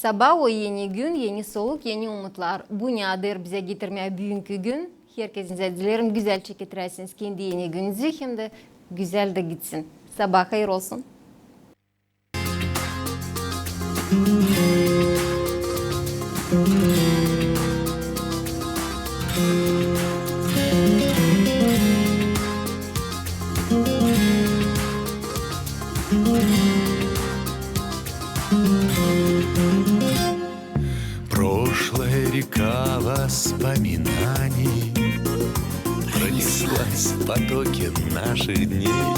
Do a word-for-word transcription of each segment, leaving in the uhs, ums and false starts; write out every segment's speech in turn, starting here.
Sabaa o eni gün, eni soluk, eni umutlar. Bu ne adêr bizä getirmää büünkü gün. Herkezinä dilerim, gözäl çeketirasınız kendi eni gününüzü, hem dä gözäl dä gitsin. Sabaa hayır olsun. Прошлая река воспоминаний пронеслась в потоке наших дней.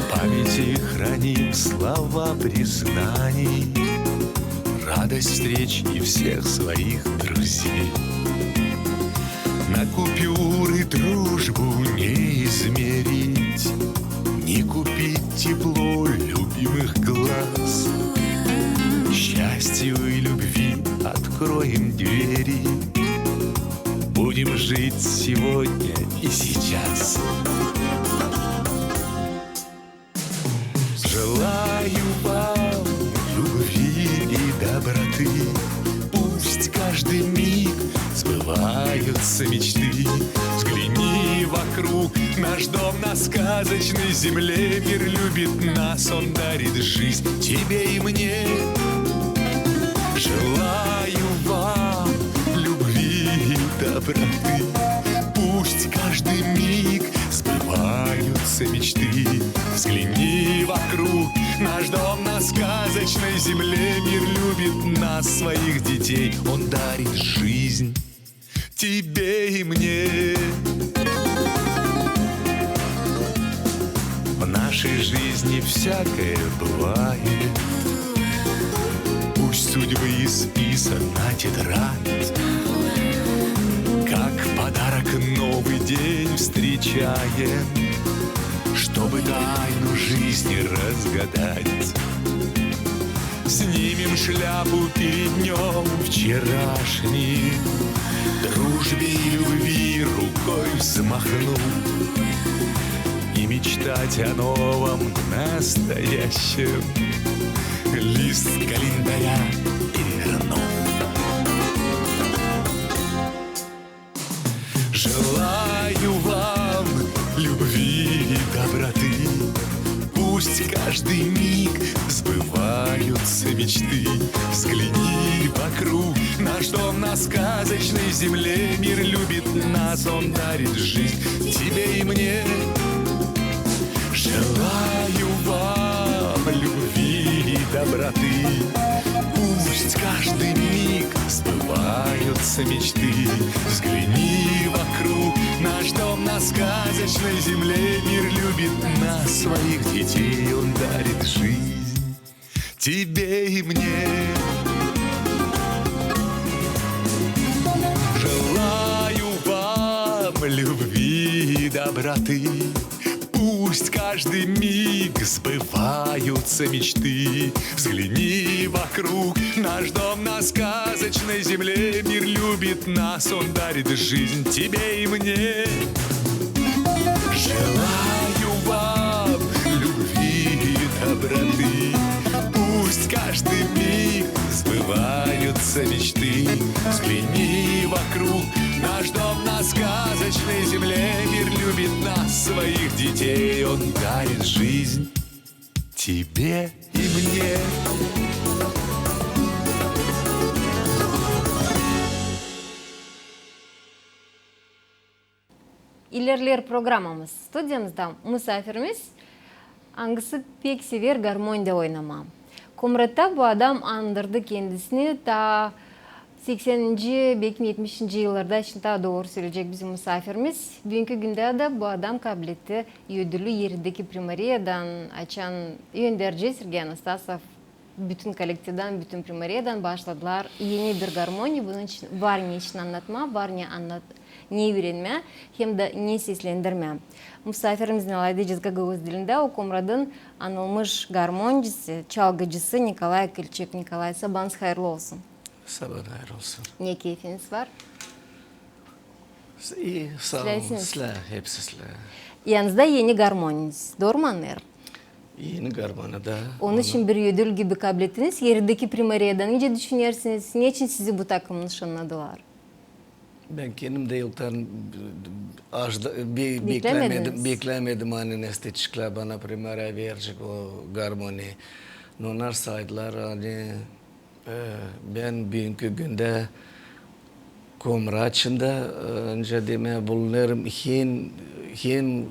В памяти храним слова признаний, радость встреч и всех своих друзей. На купюры дружбу не измерить, не купить тепло любимых глаз. Счастью и любви откроем двери, будем жить сегодня и сейчас. Желаю вам любви и доброты. Пусть каждый миг сбываются мечты. Взгляни вокруг, наш дом на сказочной земле. Мир любит нас, он дарит жизнь тебе и мне. Желаю вам любви и доброты. Пусть каждый миг сбываются мечты. Взгляни вокруг, наш дом на сказочной земле. Мир любит нас, своих детей, он дарит жизнь тебе и мне. В нашей жизни всякое бывает. Пусть судьбы исписана тетрадь, как подарок новый день встречаем, чтобы тайну жизни разгадать. Снимем шляпу перед днём вчерашним, дружбе и любви рукой взмахнув, и мечтать о новом, настоящем. Лист календаря перевернув. Желаю вам любви и доброты. Пусть каждый миг сбываются мечты. Взгляни вокруг, наш дом на сказочной земле. Мир любит нас, он дарит жизнь тебе и мне. Желаю вам любви и доброты. Пусть каждый миг сбываются мечты. Взгляни вокруг, наш дом на сказочной земле. Мир любит нас, своих детей, он дарит жизнь тебе и мне. Желаю вам любви и доброты. Пусть каждый миг сбываются мечты. Взгляни вокруг, наш дом на сказочной земле. Мир любит нас, он дарит жизнь тебе и мне. Желаю вам любви и доброты. Пусть каждый миг сбываются мечты. Взгляни вокруг, наш дом на сказочной земле. Мир любит нас, своих детей, он дарит жизнь тебе и мне. İlerleer programamız. Studiyamızda musaafirimiz, angısı pek sever garmoniyada oynamaa. Komratta bu adam andırdı kendisini taa sekseninci, bekim etmişinci yıllarda, şindi taa dooru söleyecek bizim musaafirimiz. Büünkü gündä dä bu adam kabletti ödüllü Eredeki primariyadan, açan önderci Sergey Anastasov bütün kollektivdan, bütün primariyadan başladılar eni bir garmoniya. Bunun için var ne için annatmaa, var ne annat-, ne üürenmää, hem dä ne seslendirmää. Musaafirimizin, alay edecez gagauz dilindä, o Komradın anılmış garmonicisi, çalgıcısı Nikolay Kılçık. Nikolay, sabaanız hayırlı olsun. Sabaanız hayırlı olsun. Ne keyfiniz var? İi, saa olun. Sizlär hepsi, sizlär. Yanınızda eni garmoniyanız, dooru mu annêêrım? Eni garmoniya da. Onun için bir ödül gibi kablettiniz. Erideki Primariyadan nicä düşünersiniz? Neçin sizi bu takıma nışannadılar? Bän kendim dä ilktän beklämedim, beklämedim, ani nestäçiklär bana Primariya verecek o garmoniyayı. No onnar saydılar, ani bän büünkü gündä Komratçında, nicä demää, bulunêrım, hem, hem,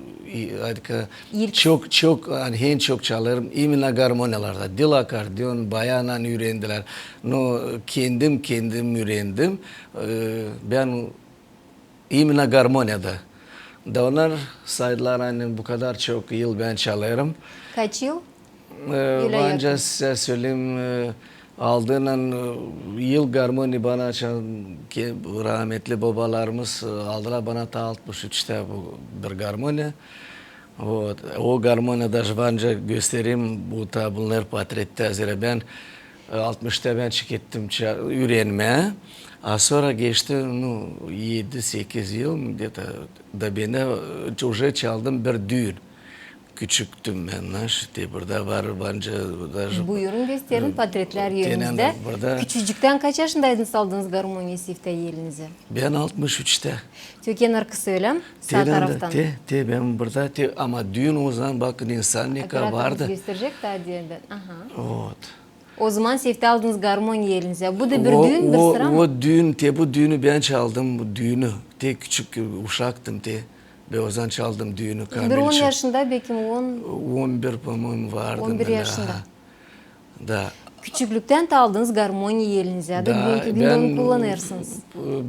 çok, çok, ani hem çok çalêrım imenä garmoniyalarda. Diil akkordeon, bayanan üürendilär. No kendim, kendim üürendim. Bän imenä garmoniyada. Da onnar saydılar, ani bu kadar çok yıl bän çalêrım. Kaç yıl? Öylä yakın. Bän söleyim, aldıynan yıl garmoniya bana açan, rahmetli bobalarımız aldılar bana ta altmış üçtä bu bir garmoniya. Vot. O garmoniya da bän göstereyim, bu ta bulunêr portrettä, zerä bän altmış üçtä bän çekettim üürenmää. A sora geçti, no, edi-sekiz yıl, где-то, da bän uje çaldım bir düün. Küçüktüm bän, naş, te burada var, bän... Buyurun, gösterin, portretlär erinizä. Küçücüktän kaç yaşındaydınız, aldınız garmoniyayı Seftä elinizä? Bän altmış üçtä. Te kenar kısıda, ölä mi? Saa taraftan. Te, te bän burada, te, ama düün o zaman, bakın, insan ne kadar vardı. Gösterecek taa deyändän. Aha. Vot. O zaman Seftä aldınız garmoniyayı elinizä. Bu da bir düün, bir sıra mı? O düün, te bu düünü bän çaldım, bu düünü. Te küçük uşaktım, te. Bän o zaman çaldım düünü Kamil için. Bir on yaşında, bekim on. On bir, по-моему, vardım. On bir yaşında. Da. Küçüklüktän tä aldınız garmoniyayı elinizä, da büünkü gündä onu kullanêrsınız.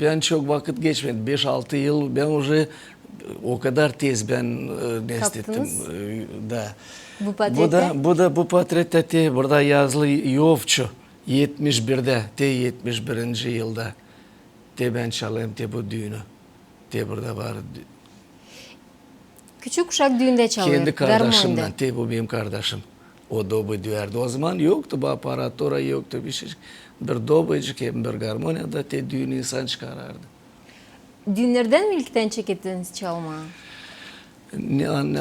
Bän çok vakıt geçmedi, beş-altı yıl, bän uje o kadar tez bän nestättim. Da. Bu da, bu da, bu portrettä te burada yazılı Yovçu, etmiş birdä, te etmiş birinci yılda. Te bän çalêrım, te bu düünü. Te burada var. Küçük uşak düündä çalêr garmoniyada. Kendi kardaşımnan, te bu benim kardaşım. O dobayı düüärdi. O zaman yoktu bu aparatura, yoktu bir şey. Bir dobaycık hem bir garmoniya da te düünü insan çıkarardı. Düünnerdän mi ilktän çekettiniz çalmaa? Ne, ne?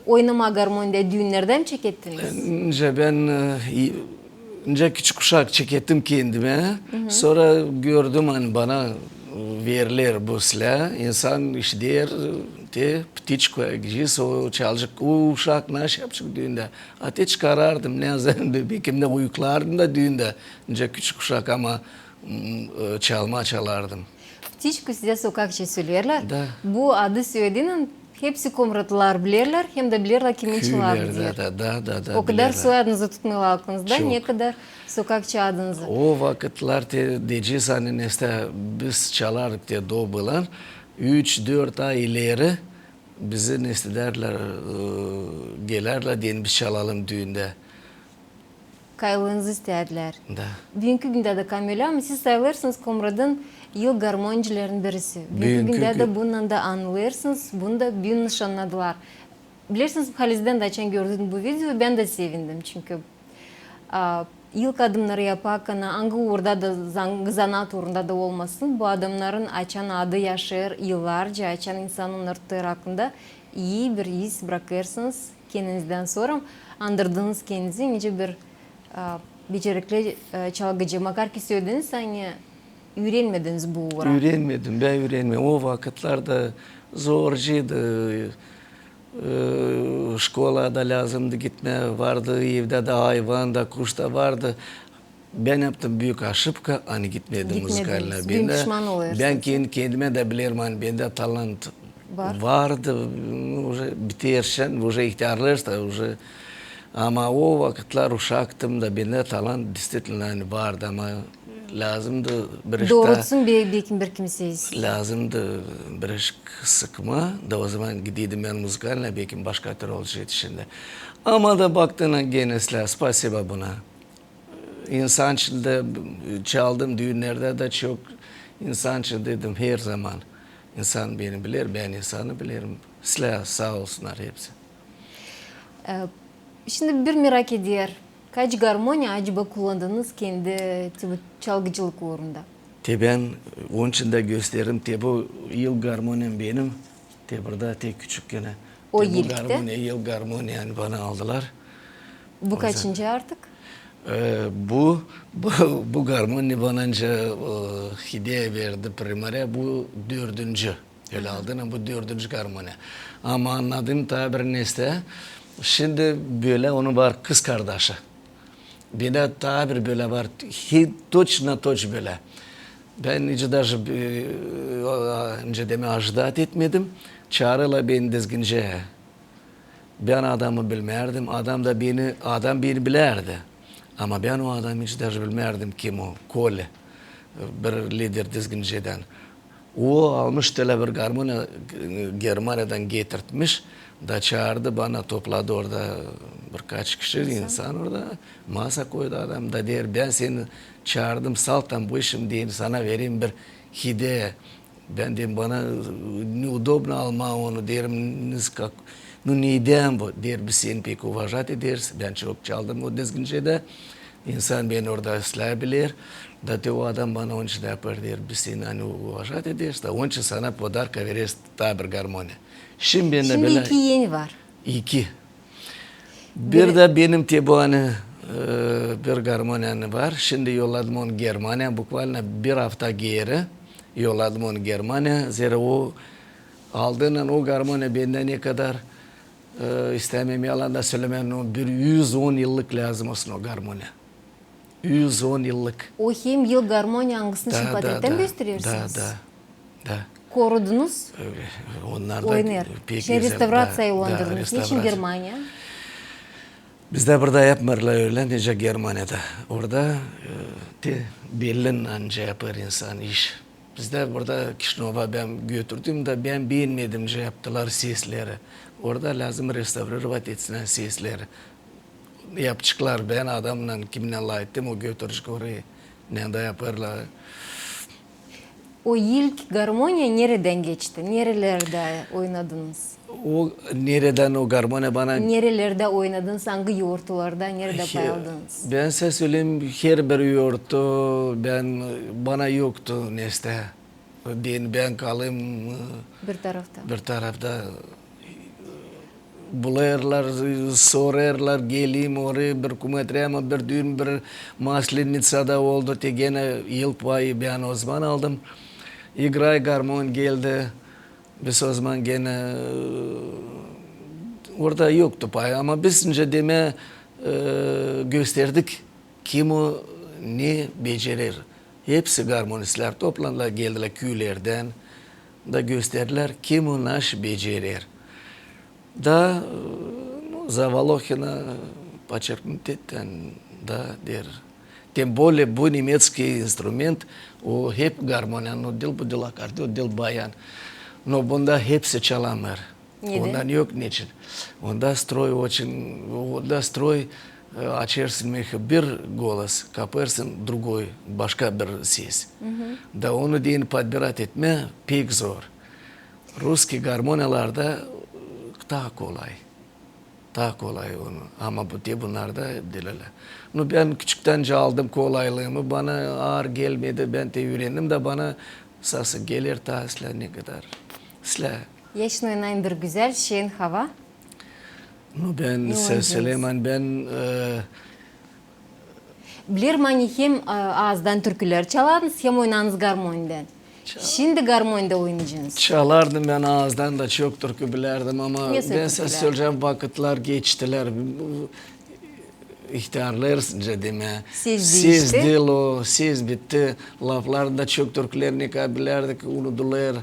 Oynamaa garmoniyada düünnerdän mi çekettiniz? Nicä bän, nicä küçük uşak çekettim kendimä. Sora gördüm, ani bana veriler bu silää. İnsan işider, te, ptiçku, gıcısı, o çalacek, o uşak naşey yapacek düündä. A te çıkarardım, ne yazan, bekim dä uyuklardım da düündä. Nicä küçük uşak, ama çalmaa çalardım. Ptiçku sizä sokakça söleerlär. Da. Bu adı sölediyän hepsi komratlılar bilerlär, hem dä bilerlär, kimin çalardı deyni. Da, da, da, da. O kadar soyadınızı tutmêêrlar aklınızda, ne kadar sokakça adınızı. O vakıtlar te deyecez, ani nestä biz çalardık te dobaylan, üç-dört ay ileri bizi nestedärlär, gelärlär deyni biz çalalım düündä. Kayılınızı isteerdilär. Da. Büünkü gündä dä Kamil, ama siz sayılêrsınız Komratın yıl garmonicıların birisi. Büünkü gündä dä bundan da annêêrsınız, bunu da büün nışannadılar. Bilersiniz, halizdän dä açan gördüm bu videoyu, bän dä sevindim, çünkü ilk adımnarı yaparkan, angı uurda da, angı zanaat uurunda da olmasın, bu adamnarın açan adı yaşêêr yıllarca, açan insan onnarı tutêr aklında, ii bir iz brakêrsınız kendinizdän sora, andırdınız kendinizi nicä bir becerikli çalgıcı. Makar ki sölediniz, ani üürenmediniz bu uura. Üürenmedim, bän üürenmedim. O vakıtlarda zorcaydı. Şkolada lääzımdı gitmää, vardı evdä dä ayvan da, kuş da vardı. Bän yaptım büük oşıpka, ani gitmedim muzıkalnaya. Bän dä, bän kendimä dä bilerim, ani bendä talant vardı. Uje biterşän, uje ihtärlêêrsın, uje. Ama o vakıtlar uşaktım da, bendä talant действительно, ani vardı, ama lääzımdı bir... Doorusun, bekim bir kimsey. Lääzımdı bir sıkmaa da, o zaman gideydim bän muzıkalnaya, bekim başka türlü olaceydı şindi. Ama da baktın, genä islää, спасибо buna. İnsan içindä çaldım, düünnerdä dä çok insan içindeydim her zaman. İnsan beni biler, bän insanı bilerim. İslää, saa olsunnar hepsi. Şindi bir merak eder, kaç garmoniya acaba kullandınız kendi te bu çalgıcılık uurunda? Te bän onun için dä gösteririm, te bu yıl garmoniyam benim, te burada, te küçük genä. O ilk te? Te bu garmoniya, yıl garmoniya, ani bana aldılar. Bu kaçıncı artık? E, bu, bu, bu garmoniya bana nicä, e, ideya verdi primarä, bu dördüncü. Ölä aldınnan bu dördüncü garmoniya. Ama annadım taa bir nesä. Şindi bölä onun var kızkardaşı. Bendä taa bir bölä var, toçna toç bölä. Bän hiç daje, e, nicä demää, ожидать etmedim. Çaarêrlar beni dizginciyä. Bän adamı bilmärdim, adam da beni, adam beni bilärdi. Ama bän o adamı hiç daje bilmärdim, kim o, Kolä, bir lider dizginciyädän. O almış tölä bir garmoniya, e, Germaniyadan getirtmiş, da çaardı bana, topladı orada birkaç kişi, insan orada, masa koydu adam, da deer, bän seni çaardım saltam bu işim deyni sana vereyim bir hidä. Bän deerim, bana, e, neudobno almaa onu, deerim, niz kak, nu, nedän bu? Deer, biz seni pek уважать ederiz. Bän çok çaldım o dizginciyädä. İnsan beni orada islää biler. Da te o adam bana onun için yapêr, deer, biz seni ani уважать ederiz, da onun için sana podarka vereriz taa bir garmoniya. Şindi bendä bölä iki eni var. İki. Bir dä benim te bu ani, e, bir garmoniya ani var. Şindi yolladım onu Germaniyaya, bukvalno bir afta geeri yolladım onu Germaniyaya. Zerä o aldınnan o garmoniya bendä ne kadar, e, istämeerim yalan da sölemää, no, bir üz on yıllık lääzım olsun o garmoniya. Üz on yıllık. O hem yıl garmoniya, angısını şindi portrettän gösterersiniz? Da, da, da. Korudunuz? Onnar da pek gözäl. Şindi restavraţiyaya yollandırdınız. Neçin Germaniya? Bizdä burada yapmêêrlar ölä, nicä Germaniyada. Orada, e, te belli, ancak yapêr insan iş. Bizdä burada Kişinöva bän götürdüm da bän beenmedim, nicä yaptılar sesleri. Orada lääzım restavrirovat etsinnär sesleri. Yapaceklar, bän adamnan, kimnän lafettim, o götürecek orayı. Ne da yapêrlar. O ilk garmoniya neredän geçti? Nerelerdä oynadınız? O neredän o garmoniya bana... Nerelerdä oynadınız? Angı yortularda? Neredä pay aldınız? Bän sä söleyim, herbir yortu, bän, bana yoktu nesä. Deyni bän kalayım, e, bir tarafta. Bir tarafta. Bulêrlar, sorêrlar, geleyim orayı, bir kumetrema, bir düün, bir Maslenitsada oldu, te genä yıl payı bän ozaman aldım. İgray garmon geldi, biz ozaman genä, e, orada yoktu pay, ama biz nicä demää, e, gösterdik, kim o ne becerer. Hepsi garmonistlär toplandılar, geldilär küülerdän da gösterdilär, kim o naşı becerer. Da, e, no, za Volohinä подчеркнуть ettim da, deer. Тем более bu nemetskiy instrument, o hep garmoniya, no, diil bu, diil akkordeon, diil bayan. No bunda hepsi çalamêêr. Nedän? Ondan yok neçin. Onda stroy очень, onda stroy, e, açêrsın mehı bir golos, kapêrsın другой, başka bir ses. Da onu deyni подбирать etmää pek zor. Russkiy garmoniyalarda, e, taa kolay. Taa kolay onu. Ama bu te bunnarda diil ölä. Nu, bän küçüktän aldım kolaylıımı, bana aar gelmedi, bän te üürendim da bana sası geler taa islää ne kadar islää. Geçin oynayın bir gözäl Şen hava. Nu, bän sä söleyim, ani bän, e, bilerim, ani hem, e, aazdan türkülär çalardınız, hem oynardınız garmonidän. Şindi garmonidä oynayacanız. Çalardım bän aazdan da, çok türkü bilärdim, ama bän sä söleyecäm, vakıtlar geçtilär. Bu ihtärlêêrsın, nicä demää. Ses diil o, ses bitti. Laflarında çok türkülär ne kadar bilärdik, unudular.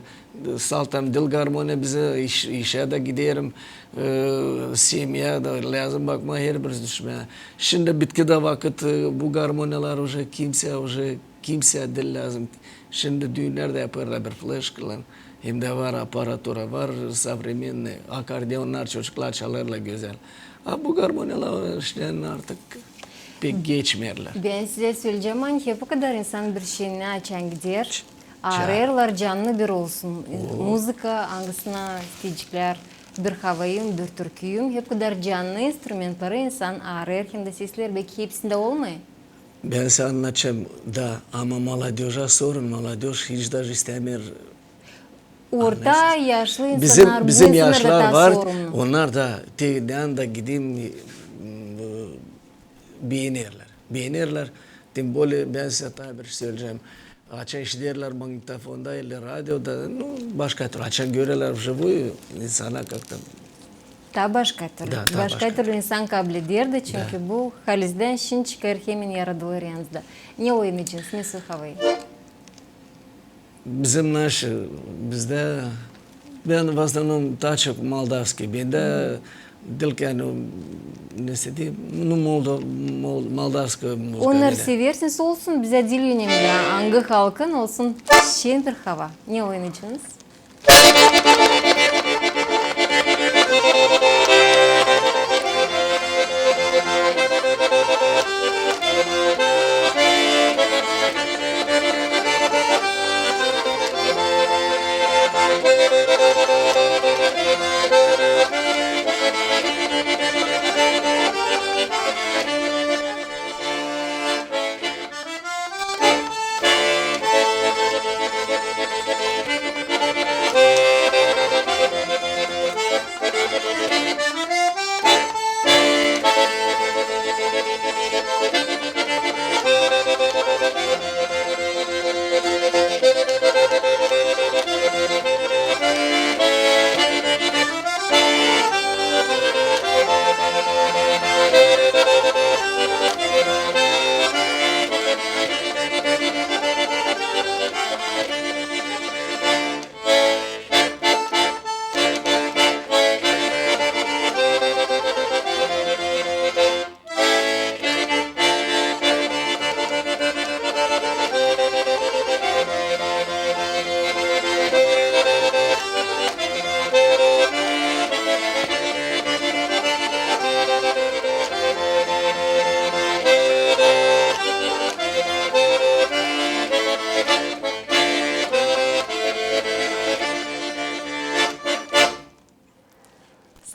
Saltam diil garmoniya bizä, iş, işä dä giderim, e, semyaya da lääzım bakmaa, herbir iş düşmää. Şindi bitki dä vakıt, e, bu garmoniyalar uje kimseyä, uje kimseyä diil lääzım. Şindi düünnerdä yapêrlar bir fleşkalan. Hem dä var aparatura, var современный, akkordeonnar, çocuklar çalêrlar gözäl. A bu garmoniyalar iştän artık pek geçmeerlär. Bän sizä söleyecäm, ani hep o kadar insan bir şeyini açan gider. Aarêêrlar cannı bir olsun muzıka, angısına isteyeceklär bir havayı, bir türküyü. Hep o kadar cannı instrumentleri insan aarêêr, hem dä sesler beki hepsindä olmêêr. Bän sä annadacam da, ama молодёжа sorun, молодёжь hiç daje istämeer. Orta yaşlı insannar, bizim yaşlar var, onnar da te, ne anda gideyim, e, beenerlär. Beenerlär. Tim bolee bän sizä taa bir şey söleyecäm. Açan işiderlär magnitofonda ili radioda, nu, başka türlü. Açan görerlär вживую, insana как-то... Taa başka türlü. Da, taa başka türlü insan kabul ederdi, çünkü bu halizdän şindi çıkêr hemen yaradılêr yanınızda. Ne oynayacenız, nesoy havayı? Bizim naşı, bizdä, bän в основном taa çok moldavskiy, bendä diil ki, ani, nesoy deyim, nu, moldo-, mol-, moldavskiy muzıka. Onnar seversiniz, olsun, bizä diil önemli, angı halkın, olsun şen bir hava. Ne oynayacenız?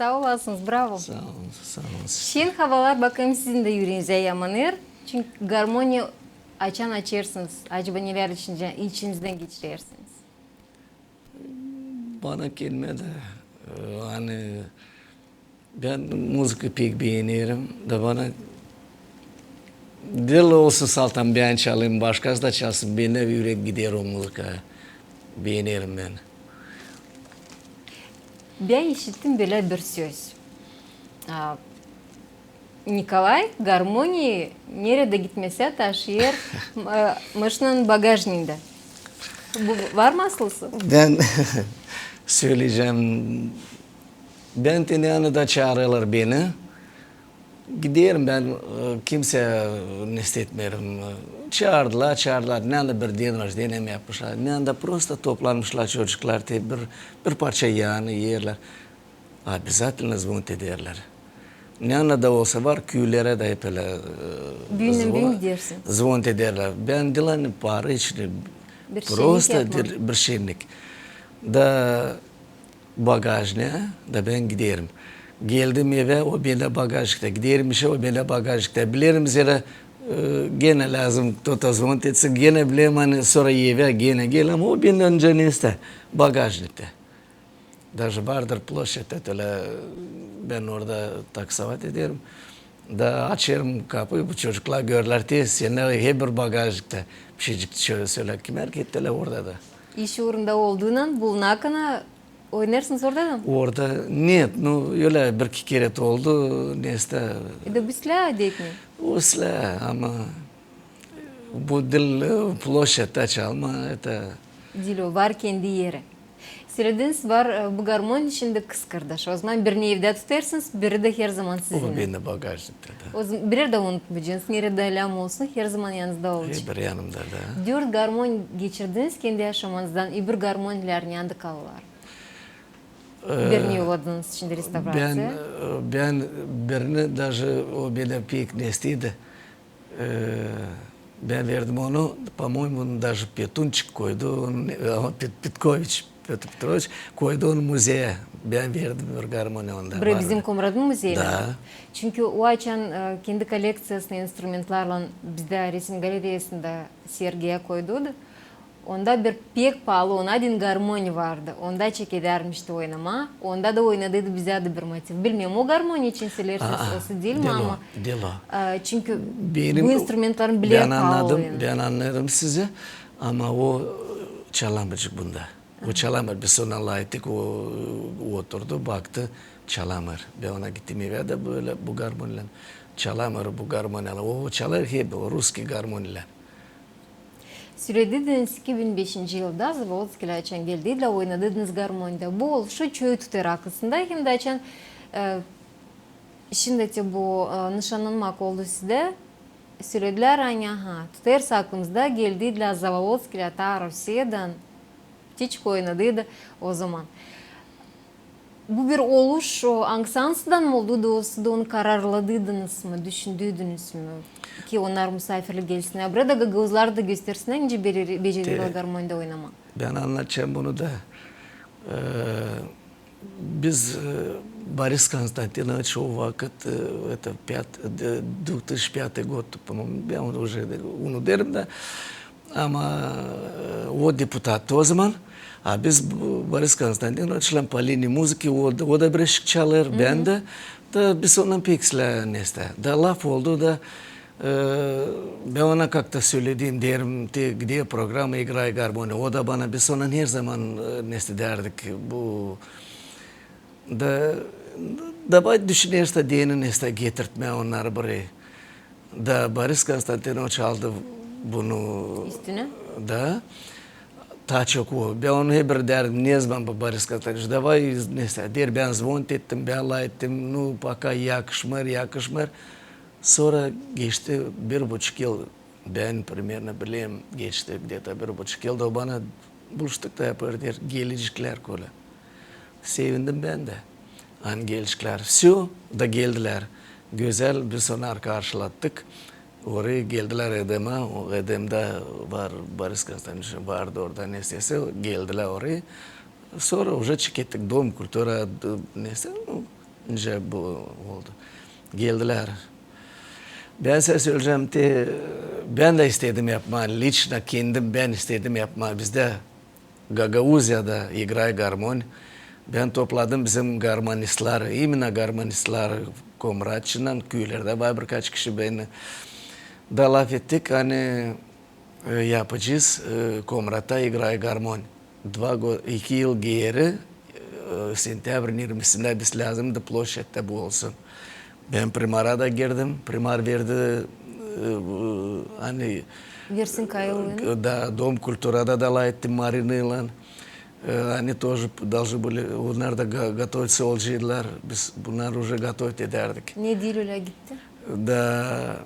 Saa olasınız, bravo. Saa olun, saa olun. Şen havalar, bakayım, sizin dä üreeniz yamanêr. Çünkü garmoniya açan açêrsınız, acaba nelär içinä-, içinizdän geçirersiniz? Bana kelmedi. E, ani bän muzıkayı pek beenerim, da bana diil olsun saltam bän çalayım, başkası da çalsın, bendä ürek gider o muzıkaya. Beenerim bän. Bän işittim bölä bir söz. A, Nikolay garmoniyayı neredä gitmesä taşıyêr, e, maşinanın bagažnikindä. Bu var mı aslısı? Bän söleyecäm, bän te neredä çaarêrlar beni. Giderim bän, e, kimseyä nesoy etmeerim. Çaardılar, çaardılar. Neredä bir день рождения mi yapmışlar. Neredä prosta toplanmışlar çocuklar, te bir, bir parça yaanı erlär. Обязательно звонит ederlär. Neredä dä olsa var, küülerä dä hep ölä, e, Büün, büün gidersin. Звонит ederlär. Bän diil ani para için, prosta bir şennik. Da bagažnığa, da bän giderim. Geldim evä, o bendä bagažniktä. Giderim işä, o bendä bagažniktä. Bilerim, zerä, e, genä lääzım кто-то звонит etsin, genä bilerim, ani sora evä genä gelerim, o bendä öncä neredä, bagažniktä. Даже vardır ploşçad, ölä bän orada taksovat ederim. Da açêrım kapıyı, bu çocuklar görerlär, te sendä hep bir bagažniktä. Bişeycik sölä, kimär ki te ölä orada da. İş uurunda olduunan, bulunakana oynêêrsınız orada da mı? Orada, нет, nu, ölä bir-iki kerä oldu, neredä. E da bu islää deyni? O islää, ama bu diil, e, ploşçadta çalmaa, это. Diil o, var kendi eri. Sölediiniz, var, e, bu garmoniya şindi kız kardaşı. O zaman birini evdä tutêrsınız, biri dä her zaman sizinnän. O bendä bagažniktä da. O zaman biri dä unutmayacenız, neredä lääzım olsun, her zaman yanınızda olacek. Hep bir yanımda da. Dört garmoniya geçirdiniz kendi yaşamanızdan, öbür garmoniyalar neredä kaldılar? E, birini yolladınız şindi restavraţiyaya. Bän, e, bän birini, даже o bendä pek nesoy idi. E, bän verdim onu, по-моему, даже Petunçik koydu, on, e, Pet-, Petkoviç, Pötr Petroviç koydu onu muzeyä. Bän verdim bir garmoniya onda. Bura bizim Komratın muzeyindä? Da. Çünkü o açan, e, kendi kollekţiyasını instrumentlarlan bizdä resim galereyasında sergiyä koydu da. Onda bir pek paalı, ona deyni garmoni vardı. Onda çekedermişti oynamaa. Onda da oynadıydı bizä dä bir motiv. Bilmeerim, o garmoni için söleersiniz, osa diil mi, ama, e, çünkü bu instrumentlerin bilä paalı oynamaa. Bän annêêrım sizi, ama o, e, çalamêêr bunda. O çalamêêr, biz ona lafettik, o, e, oturdu, baktı, çalamêêr. Bän ona gittim evä dä bölä bu garmonilän. Çalamêêr bu garmonilän. O çalêr hep o russkiy garmonilän. Sölediniz, iki bin beşinci yılda Zavolotskilär açan geldiydilär, oynadıydınız garmonida. Bu oluşu çoyu tutêr aklısında, hem dä açan, e, şindi te bu, e, nışanlanmak oldu sizdä, söledilär, ani, aha, tutêrız aklımızda, geldiydilär Zavolotskilär taa Rusiyadan, Ptiçka oynadıydı o zaman. Bu bir oluş, o, angısı ansıdan mı olduydı, osa da onu kararladıydınız mı, düşündüydünüz mü? Ki onnar musaafirlik gelsinnär buraya da, gagauzları da göstersinnär, nicä becererlär garmonida oynamaa. Bän annadacam bunu da. E, biz, e, Boris Konstantinoviç o vakıt, e, это пят-, д-, две тысячи пятый год, по-моему, bän onu уже unuderim da. Ama, e, o deputattı o zaman. A biz bu Boris Konstantinoviçlän po linii muzıki, o da, o da birazçık çalêr, bän dä. Da biz ondan pek islää nesä. Da laf oldu da, e, bän ona как-то söledim, deerim, te где программа «Играй, гармони». O da bana, biz ondan her zaman, e, nesä därdik, bu Da, davay düşüneriz da deyni nesä getirtmää onnarı burayı. Da Boris Konstantinoviç aldı bunu. Üstünä? Da. Taa çok o. Bän onu hep bir därdim, ne zaman bu Boris Konstantinoviç. Davay, nesä, deer, bän zvonit ettim, bän lafettim, nu, пока yakışmêêr, yakışmêêr. Sora geçti bir buçuk yıl. Bän primerno bilerim, geçti где-то bir buçuk yıl da o bana buluştuk da yapêr, deer, geleceklär kolä. Sevindim bän dä. Ani geleceklär. Всё, da geldilär. Gözäl, biz onnarı karşılattık. Orayı geldilär Edemä, o Edemdä var, Boris Konstantinoviç vardı orada, nesä, geldilär orayı. Sora уже çekettik Dom kultura, d-, nesä, nu, nicä bu oldu. Geldilär. Bän sä söleyecäm te, bän dä istedim yapmaa, лично kendim bän istedim yapmaa. Bizdä Gagauziyada «Играй, гармонь». Bän topladım bizim garmonistları, именно garmonistları, Komratçıdan, küülerdä var birkaç kişi beni. Da lafettik, ani, e, yapacez, e, Komratta «Играй, гармонь». Два го-, iki yıl geeri, e, sentyabrın irmisindä biz lääzımdı ploşçadta bu olsun. Bän primara da girdim. Primar verdi, e, bu, ani, versin kayılını. Da, Dom kulturada da lafettim Marinaylan. E, ani тоже должны были, onnar da go-, готовиться olaceydılar. Biz bunnarı уже готовить edärdik. Ne diil ölä gitti? Da,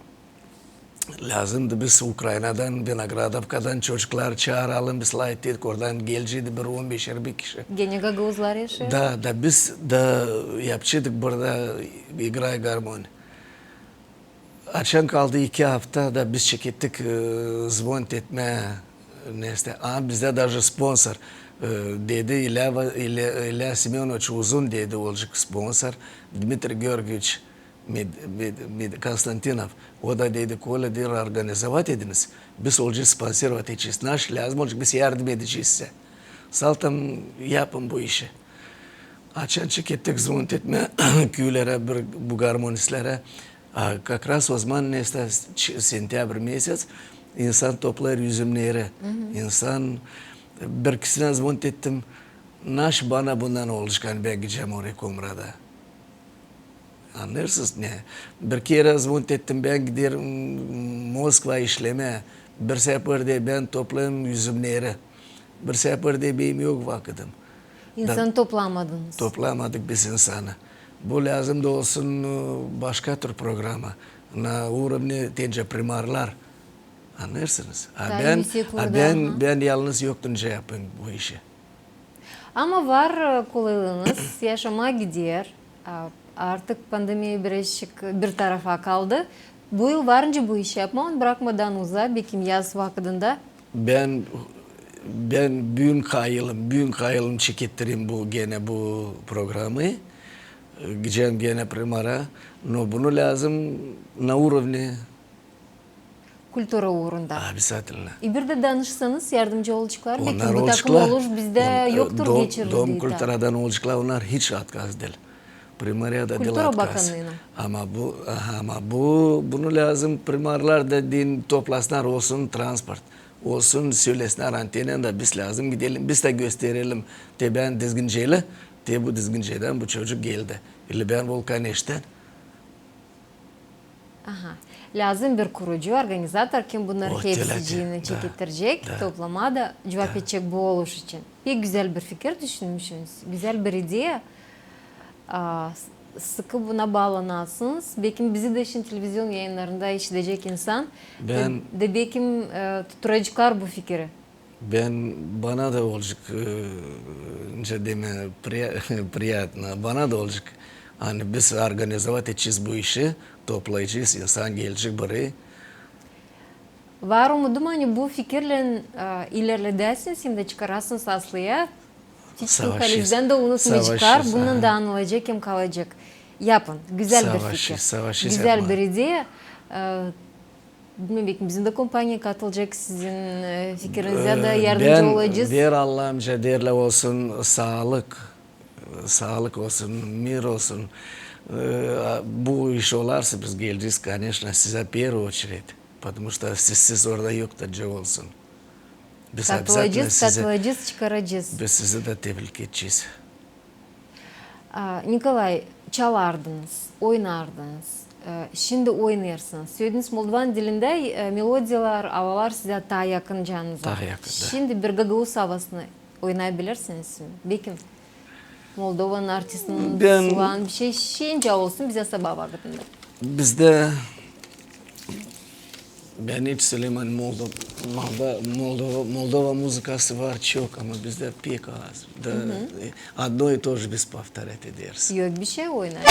lääzımdı biz Ukrainadan, Vinogradovkadan çocukları çaaralım, biz lafettik, oradan geleceydi bir on beşer bir kişi. Genä gagauzlar yaşêêr? Da, da biz da yapaceydık burada «Играй, гармонь». Açan kaldı iki afta da biz çekettik, e, zvonit etmää, nesä. A bizdä даже sponsor, e, dedi, İlya Va-, İlya, İlya Semönoviç Uzun dedi, olacek sponsor, Dmitriy Georgieviç Med-, Med-, Med-, Konstantinov, o da dedi, Kolä, deer, организовать ediniz, biz olacez спонсировать edecez, naş lääzım olacek, biz yardım edecez sizä. Saltam yapın bu işi. Açan çekettik zvonit etmää küülerä, bir, bu garmonistlerä. A как раз o zaman nesä ç-, sentyabr meseţ, insan toplêêr üzümneri. İnsan, bir kisinä zvonit ettim, naş bana bundan olacek, ani bän gidecäm orayı Komrata. Annêêrsınız, ne? Bir kerä zvonit ettim, bän giderim Moskvaya işlemää. Birisi yapêr, deer, bän toplêêrım üzümneri. Birisi yapêr, deer, benim yok vakıdım. İnsan toplamadınız. Toplamadık biz insanı. Bu lääzımdı olsun, e, başka tür programa. На уровне, te nicä primarlar. Annêêrsınız? A bän, a bän, bän yalnız yoktum nicä yapayım bu işi. Ama var, e, kolaylıınız, yaşamaa gider. A, artık pandemiya birazçık bir tarafa kaldı. Bu yıl var nicä bu işi yapmaa, brakmadan uzaa, bekim yaz vakıdında. Bän, bän büün kayılım, büün kayılım çekettirerim bu, genä bu programayı. E, gidecäm genä primara. No bunu lääzım на уровне kultura uurunda. Обязательно. E, bir dä danışsanız, yardımcı olaceklar. Onnar bekim bu takım olaceklar. Oluş bizdä yoktur geçerli. Dom kulturadan olaceklar, onnar hiç otkaz diil. Primarıya da diil otkaz. Kultura bakannıına. Ama bu, aha, ama bu, bunu lääzım primarlar da deyni toplasınnar, olsun transport, olsun sölesinär antenada, biz lääzım gidelim, biz dä gösterelim, te bän Dizginceli, te bu Dizginceden bu çocuk geldi. İli bän Vulkaneştän. Aha. Lääzım bir kurucu, organizator, kim bunnar hepsicini çekettirecek, toplamaa da cuvap edecek bu oluş için. Pek gözäl bir fikir düşünmüşsünüz, gözäl bir ideya. A, s-, sıkı buna baalanasınız. Bekim bizi dä şindi televizion yayınnarında işidecek insan. Bän... Da, da bekim, e, tutturaceklar bu fikiri. Bän, bana da olacek, e, nicä demää, приятно, bana da olacek. Ani biz organizovat edecez bu işi, toplayacez, insan gelecek burayı. Var umudum, ani bu fikirlän, e, ilerledäsiniz hem dä çıkarasınız aslıya. Hiç kim halizdän dä unutmayaceklar, bunnan da anılacek hem kalacek. Yapın, gözäl bir fikir. Savaşêrız, savaşêrız yapmaa. Gözäl bir ideya. E, bilmeerim, bekim bizim dä kompaniya katılacek sizin, e, fikirinizä dä, yardımcı olacez. Bän, ver Allahım, nicä deerlär, olsun saalık, saalık olsun, mir olsun. E, bu iş olarsa, biz gelecez, koneşno, sizä в первую очередь. Потому что sizsiz orada yoktur, nicä olsun. Katılacez, katılacez, çıkaracez. Biz sizi dä tebrik edecez. A, Nikolay, çalardınız, oynardınız, e, şindi oynêêrsınız. Sölediniz, moldovan dilindä, e, melodiyalar, avalar sizä taa yakın canınıza. Taa yakın, da. Şindi bir gagauz avasını oynayabilirsiniz mi? Bekim Moldovanın artistinin sulan bir şey, şindicä olsun, bizä sabaa vakıdında. Bizdä, bän hiç sölemeyim, Moldo-, Moldo-, Moldova, Moldova muzıkası var çok, ama bizdä pek az. Da, e, одно и то же biz повторять ederiz. Yok bir şey, oynayın.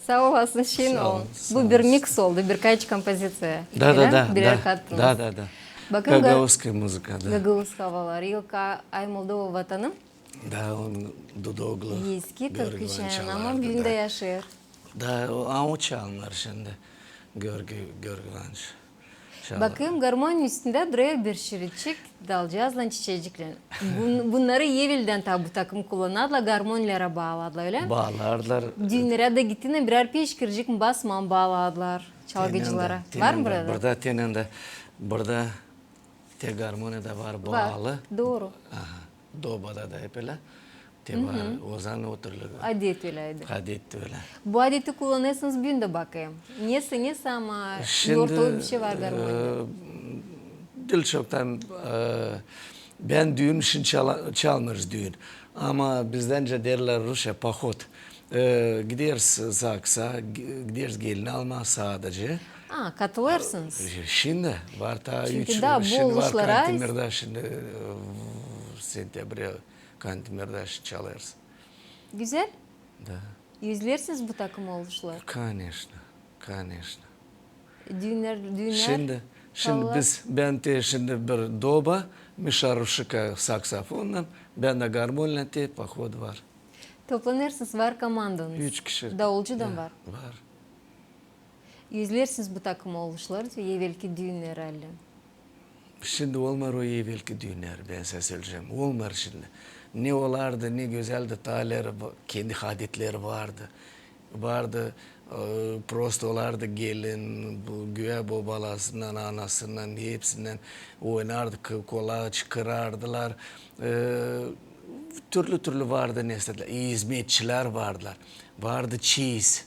Saa olasın, şirin olun. Bu bir miks oldu, birkaç kompoziţiya. Da, da, da. Birär kattınız. Da, da, da. Bakın, gagauzskaya muzıka, da. Gagauz havaları, ilk Ay Moldova vatanım. Da, on Dudoglu. Eski türkü şairi, ama büün dä yaşêêr. Da, o, a, o çalınêr şindi. Görgü, Görgü İvanıç. Bakêrım, garmoninin üstündä durêr bir şiirçik, dalcaazlan, çiçeeciklän. Bun-, bunnarı eveldän taa bu takım kullanêrdılar, garmonilerä baalardılar, ölä mi? Baalardılar. Düünnärä dä gittiynän birär peşkircik mi basmaa baalardılar çalgıcılara. Var mı burada? Burada te garmoni da var baalı. Var, dooru. Aha. Dobada da hep ölä. Te var, o zaman o türlü. Adet öläydi. Adet ölä. Bu adeti kullanêrsınız büün dä, bakêrım. Nesä, nesä, ama yortuluk bişey var garmoninin. Diil çoktan, e, bän düün şindi çala-, çalmêêrız düün. Ama bizdä nicä deerlär rusça, pohod. E, gideriz ЗАГСа, gi-, gideriz gelin almaa sadece. A, katılêrsınız. E, şindi var taa üç, şindi var Kantemirda, şindi, e, sentября Kantemirda şindi çalêrız. Güzel. Da. Özleersiniz bu takım oluşları? Конечно, конечно. Düünnär, düünnär. Şindi, şindi biz, bän te şindi bir doba, Mişa ruşka saksofonnan, bän dä garmonilän, te pohod var. Toplanêrsınız, var komandanız. Üç kişi. Daulcu da var. Var. Özleersiniz bu takım oluşları, evelki düünnär hali. Şindi olmêêr o evelki düünnär, bän sä söleyecäm. Olmêêr şindi. Ne olardı, ne gözäldi, taa ileri va-, kendi adetleri vardı. Vardı, e, prosto olardı gelin, bu, güvä bobalarından, anasından, hepsinnän oynardı, kı-, kolaç kırardılar. E, türlü-türlü vardı nesä, izmetçilär vardılar. Vardı çiz.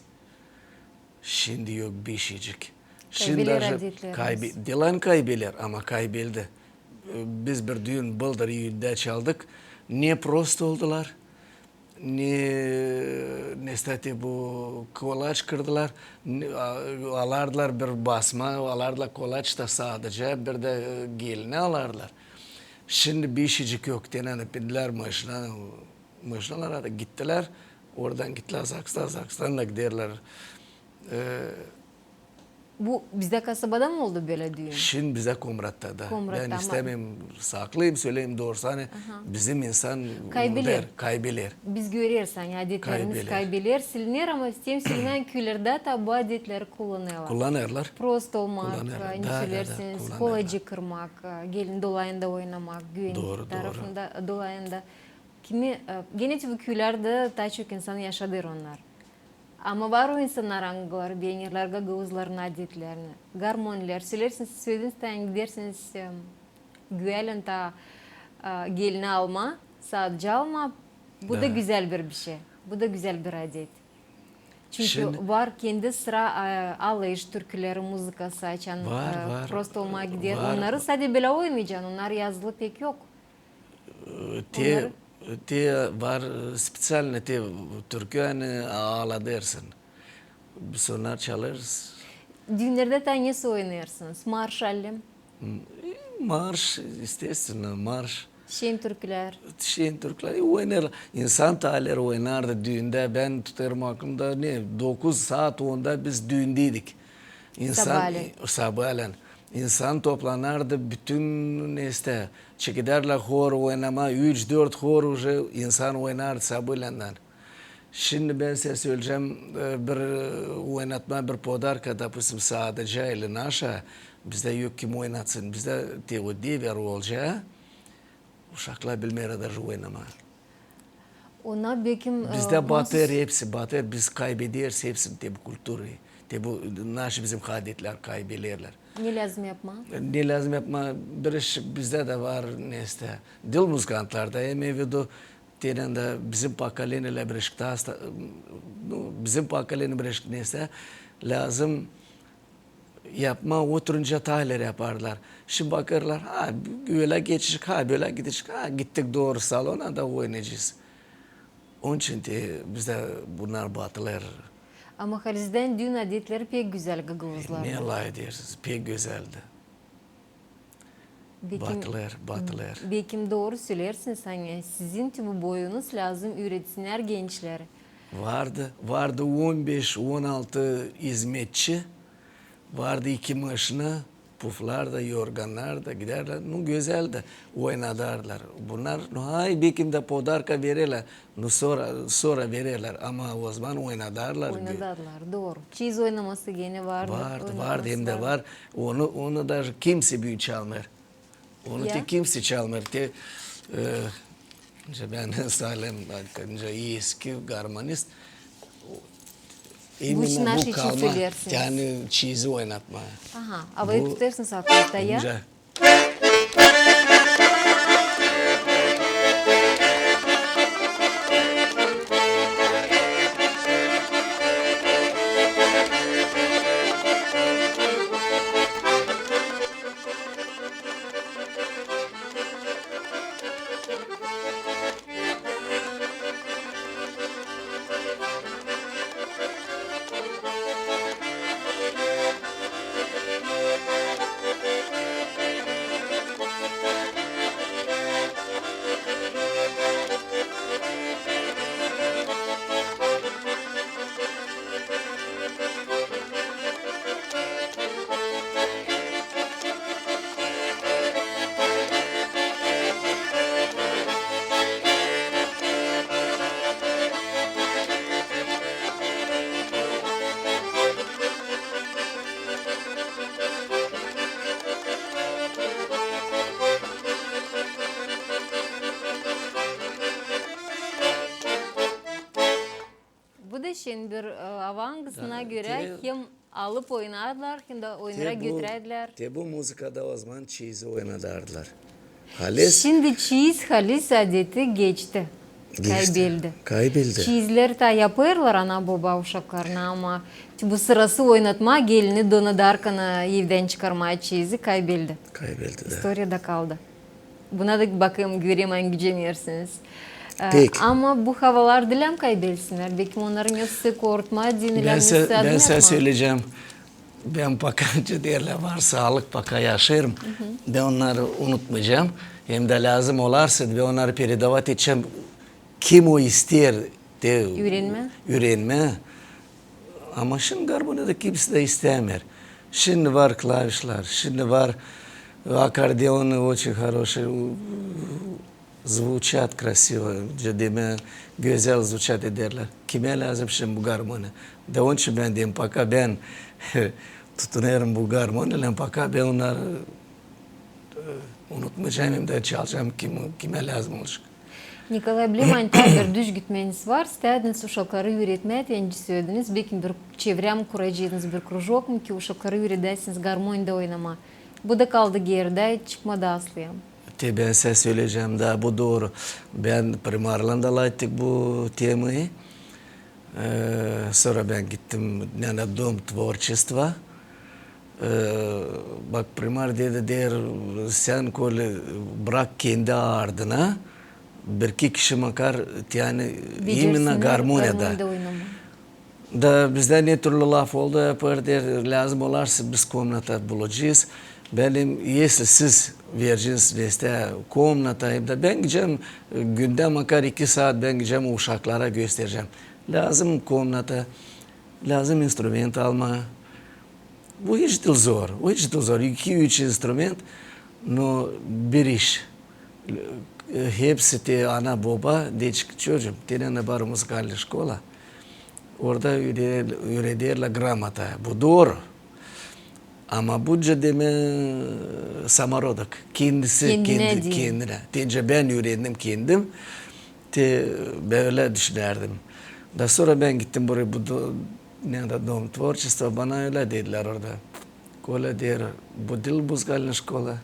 Şindi yok bişicik. Şindi даже kaybeler adetlerimiz. Diil ani kaybeler, ama kaybeldi. Biz bir düün bıldır iyündä çaldık. Ne prosto oldular, ne, nesä te bu kolaç kırdılar, ne, a-, alardılar bir basma, alardılar kolaç da sadece, bir dä, e, gelinä alardılar. Şindi bişicik yok, te ani bindilär maşina, maşinalara da gittilär. Oradan gittilär ЗАГСta, ЗАГСtan da giderlär. E, bu bizdä kasabada mı oldu bölä düün? Şindi bizdä Komratta da. Komratta. Bän istämeerim, saklêêrım, söleyim doorusunu, ani bizim insan kaybeler. Kaybeler. Biz göreriz, ani adetlerimiz kaybeler, siliner, ama tem silinän küülerdä taa bu adetleri kullanêrlar. Kullanêrlar. Prosto olmak, ani söleersiniz, kolacı kırmak, gelin dolayında oynamak, güvenlik tarafında dolayında. Kimi, e, genä te bu küülerdä taa çok insan yaşêêr onnar. Ama var o insannar, angıları beenerlär gagauzların adetlerini. Garmonilär, söleersiniz, sölediniz, ani gidersiniz, e, güvälän taa, e, gelini almaa, sadece almaa. Bu da gözäl bir bişey. Bu da gözäl bir adet. Çünkü var kendi sıra, e, alayış türküleri, muzıkası, açan, e, prosto olmaa gider. Var, var. Onnarı sade bölä oynayacan, onnar yazılı pek yok. E, te, te var, e, специально te türkü, ani aladêrsın. Biz onnar çalêrız. Düünnerdä taa nesä oynêêrsınız? Marş, allim? Marş, естественно, marş. Şen türkülär. Şen türkülär, e, oynêêrlar. İnsan taa ileri oynardı düündä. Bän tutêrım aklımda, ne, dokuz saat onda biz düündeydik. İnsan, sabalän. Sabalän. İnsan toplanardı bütün, nesä te, çekederlär hor oynamaa, üç-dört hor уже insan oynardı sabaländän. Şindi bän sä söleyecäm, e, bir, e, oynatmaa bir podarka, допустим, Saadıca ili Naşa, bizdä yok kim oynatsın, bizdä te o dever olca, uşaklar bilmeerlär даже oynamaa. Ona bekim, e, bizdä batêr hepsi, batêr, biz kaybederiz hepsini, te bu kulturayı, te bu naşi bizim adetlär kaybelerlär. Ne lääzım yapmaa? Ne lääzım yapmaa? Bir iş bizdä dä var, nesä te. Diil muzıkantlarda, я имею в виду, te ani dä bizim pokoleniyelär bir iş taa, nu, bizim pokoleniya bir iş nesä te lääzım yapmaa, oturunca taa ileri yapardılar. Şindi bakêrlar, ha, ölä geçecek, ha, bölä gidecek, ha, gittik dooru salona da oynayacez. Onun için te bizdä bunnar batılêr. Ama halizdän düün adetleri pek gözäl gagauzların. Ne lafedersiniz, pek gözäldi. Bekim, batılêr, batılêr. Bekim dooru söleersiniz, ani sizin te bu boyunuz lääzım üüretinnär gençleri. Vardı, vardı on beş, on altı izmetçi, vardı iki maşina, puflar da, yorgannar da gidärlär, nu, gözäl dä oynadarlar. Bunnar, nu, ay, bekim dä podarka vererlär, nu, sora, sora vererlär, ama ozaman oynadarlar. Oynadarlar, dooru. Çiz oynaması genä vardı. Vardı, vardı, hem dä var. Onu, onu daje kimsey büün çalmêêr. Onu te kimsey çalmêêr. Te, e, bän saalêêrım, bak, eski garmonist, bu işin aşçı söleersiniz. Yani çizi oynatmaa. Aha, avayı tutarsınız aklınızda, ya? Bu da şen bir, e, ava, angısına görä hem alıp oynardılar, hem dä oyunara götürärdilär. Te bu muzıkada ozaman çizi oynadardılar. Halis. Şindi çiz halis adeti geçti. Geçti. Kaybeldi. Kaybeldi. Çizleri taa yapêrlar ana-boba uşaklarına, ama bu sırası oynatmaa, gelini donadarkana evdän çıkarmaa çizi kaybeldi. Kaybeldi dä. İstoriyada kaldı. Buna da bakayım, göreyim, angıcı gücenersiniz. E, pek. Ama bu havalar diil kaybelsinnär. Bekim onnarın nesä korutmaa deyni lääzım. Bän sä söleyecäm. Bän paka, derlär, var saalık, paka yaşêêrım. Bän onnarı unutmayacam. Hem dä lääzım olarsa, bän onnarı peredavat edecäm. Kim o isteer te üürenmää. Üürenmää. Ama şindi garmoniyada kimsey dä istämeer. Şindi var klavişlär, şindi var akordeon, очень хороший, u-, u-, zvuçat krasivo, demää, gözäl zvuçat ederlär. Kimä lääzım şindi bu garmoniya? Da onun için bän deerim, paka bän tutunêrım bu garmoniyaylan, paka bän onnarı, e, unutmayacam hem dä çalacam, kim, kimä lääzım olacek. Nikolay, bilerim, ani taa bir düz gitmeniz var, istädiniz uşakları üüretmää, te nicä sölediniz, bekim bir çevrä mi kuracaydınız, bir krujok mu, ki uşakları üüredäsiniz garmoniyada oynamaa. Bu da kaldı geridä, çıkmadı aslıya. Te bän sä söleyecäm, da bu dooru. Bän primarlan da lafettik bu temayı. E, sora bän gittim, neänä, Dom tvorçestva. E, bak, primar dedi, deer, sän, koli, brak kendi ardına bir-iki kişi makar, te, ani, imenä garmoniyada. Da bizdä ne türlü laf oldu, yapêr, deer, lääzım olarsa, biz komnata bulacez. Bän deerim, если siz vereceniz mestää komnata, hem dä bän gidecäm, e, gündä makar iki saat bän gidecäm, uşaklara gösterecäm. Lääzım komnata, lääzım instrument almaa. Bu hiç diil zor, bu hiç diil zor. İki-üç instrument, no bir iş. E, hepsi te ana-boba, deyecek, çocuum, te neänä var muzikalnaya şkola. Orada üre-, üürederlär gramota. Bu dooru. Ama bu, demää, самородок. Kendisi, kendinä. Te nicä bän üürendim kendim. Te bölä düşünärdim. Da sora bän gittim buraya, bu do-, neänä, Dom tvorçestva, bana ölä dedilär orada. Kolä, deer, bu diil muzikalnaya şkola.